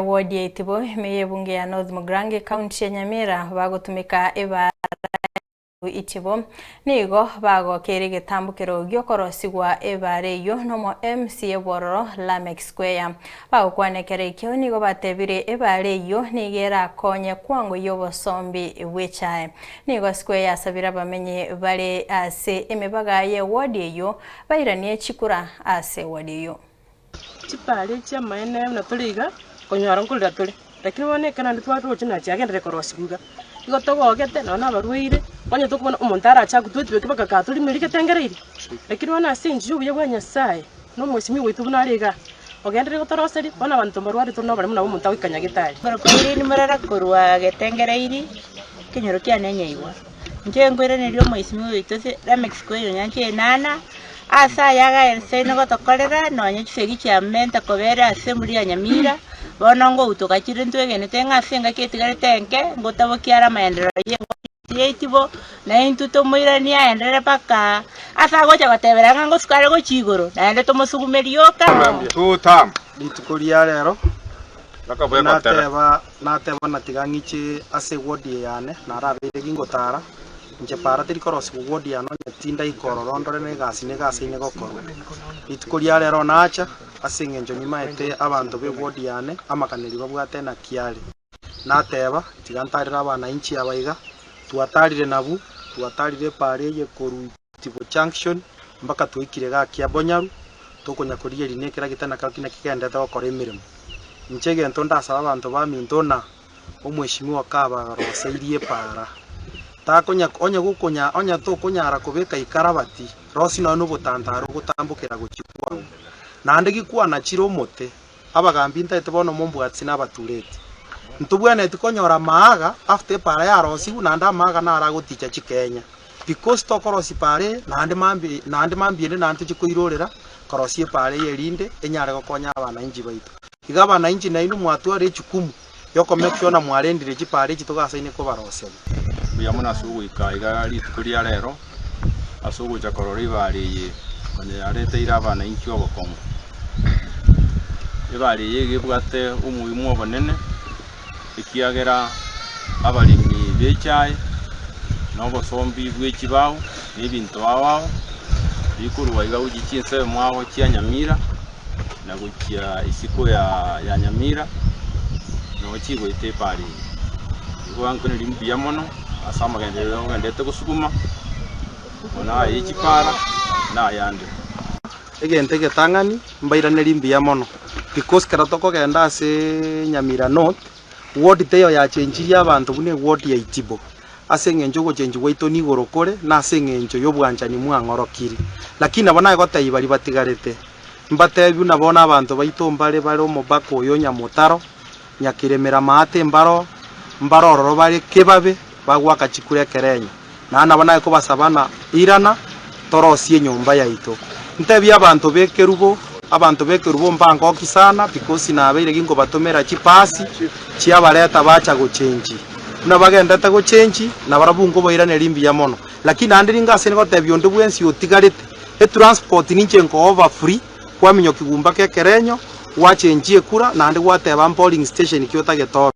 B'ewodi ya Itibo ime y'ebunge ya North Mugirango ekaunti ya Nyamira bagotumeka ebaara ya Itibo nigo bagokeire egetambokero gi'okorosigwa ebaara eyio nomo MCA bw'ororo Lameck Square. Bagokwana ekero ekio nigo batebire ebaara eyio nigo erakonye kwangoyia obosombi bw'echae. Nigo Square yasabire abamenyi bare ase emebaga y'ewodi eyio bairanie chikura ase ewodi eyio. Chipara echi amaene buna tore iga, konyora nkorera tore, lakini bono ekero naende twaroche ng'a chiagenderire korosigwa iga, igo togogete nonye na abarwaire, onye tokobona omonto arache agotwetweke mpaka kaa torimeri getengereiri. Lakini bono ase enchera ya obuya bwa Nyasaye, na omwesimigwa oito buna are igaa, ogenderere gotoroseria, bono abanto mbarwarete tore noboremu nabo omonto agoika nyagetari. Korokwa Irene Murara korwa getengereiri, ekenyoro kiane nyaigwa. Inche nkoiraneria omoisimigwa oito ase Lameck Square Nyancha Enana, Ase aya agaense nigotokorera nonya chisegi chiamenta koba ere ase emburi ya Nyamira, bono ngoutoka chire ntwegenete ng'a ase engaki etigarete enke, ngotabokia are amaenderero y'eng'ondi yaitibo, na intwe tomoiranie aenderere mpaka ase agocha gotebera ng'a ngosuka are gochia igoro, naende tomosugume rioka. Rituko ria rero nateba nateba na tiga ng'iche ase eward eye yane narabeire gingotara. Inche para teri korosigwa ward yane onye tindaika ororo ndore na egasi na egasi eine gokorwa. Rituko ria rero nacha ase eng'encho nimaete abanto be ward yane amaganeri babwate naki are. Nateba tiga ntarere abananchi aba iga, twatarire nabwo, twatarire epara eye korwa Itibo Junction mpaka twaikire igaa Kiabonyaru, tokonya korigereria na ekeragita nakerokio naki kegendererete gokora emeremo. Inche egento ndasabe abanto baminto na Omweshimiwa kabaroseirie epaara, takonya onye gokonya onye tokonyara kobeka ikarabati, rosia nonya nobotantare ogotambokera gochia kwao. Naende gikwanachire omote, abagambi ntaete bono mombwatisi na abatureti. Ntobwenereti konyora amaaga after epaara yarosigwe naende amaaga naro agoticha chikenya. Because tokorosia epaara eye naende mambia naende mambia ende naende tochie koirorera korosia epaara eye erinde enyare gokonya abanainchi baito. Iga abanainchi nainwe mwatwara echukumu yoko make sure na mwarendire chipara echi togasaine kobaroseria. Mbuya mono ase ogoika iga rituko ria rero, ase ogocha korora ebare eye konya yareteire abanainchi obokong'u. Ebare eye iga ebwate omoimo obonene, ekiagera abaremi be echae, na obosombi bwe chibao, na ebinto ao ao, bikorwa iga gochia chinsemo ao chia Nyamira. na gochia isiko ya Nyamira, noo chigoeta epaara eye. Igo nkoineria mbuya mono ase amagenderero ogendererete gosuguma, mono aye chipaara na ayande. Egento egetang'ani, mbairanerie mbuya mono, because ekero tokogenda aseeee Nyamira North, ward teiyo yachenchirie abanto buna eward ya Itibo, ase eng'encho ogochenchigwa gwaito nigoro kore, na ase eng'encho y'obwanchani mwang'orokirie. Lakini nabo naye gotebia baria batigarete, Mbatebi buna bono abanto baito mbare bare omobaka oyo nyamotaro, nyakiremera maate mbaro, mbare ororo bare kebabe, bagoaka chikura ekerenyo. Naende nabo naye kobasaba na irana, torosie enyomba yaito. Ntebie abanto b'ekerubo, abanto b'ekerubo mbangoki sana because nabeire ginkobatomera chipasi chiabareta bacha gochenji. Buna bagendete gochenji, nabarabwo nkobairaneria mbuya mono. Lakini naende ringa ase ngotebia onde bwensi otigarete, Etransport ninche nkoba free, kwaminyokia mpaka ekerenyo, gwachenchia ekura naende gwateba polling station ki otagete obe.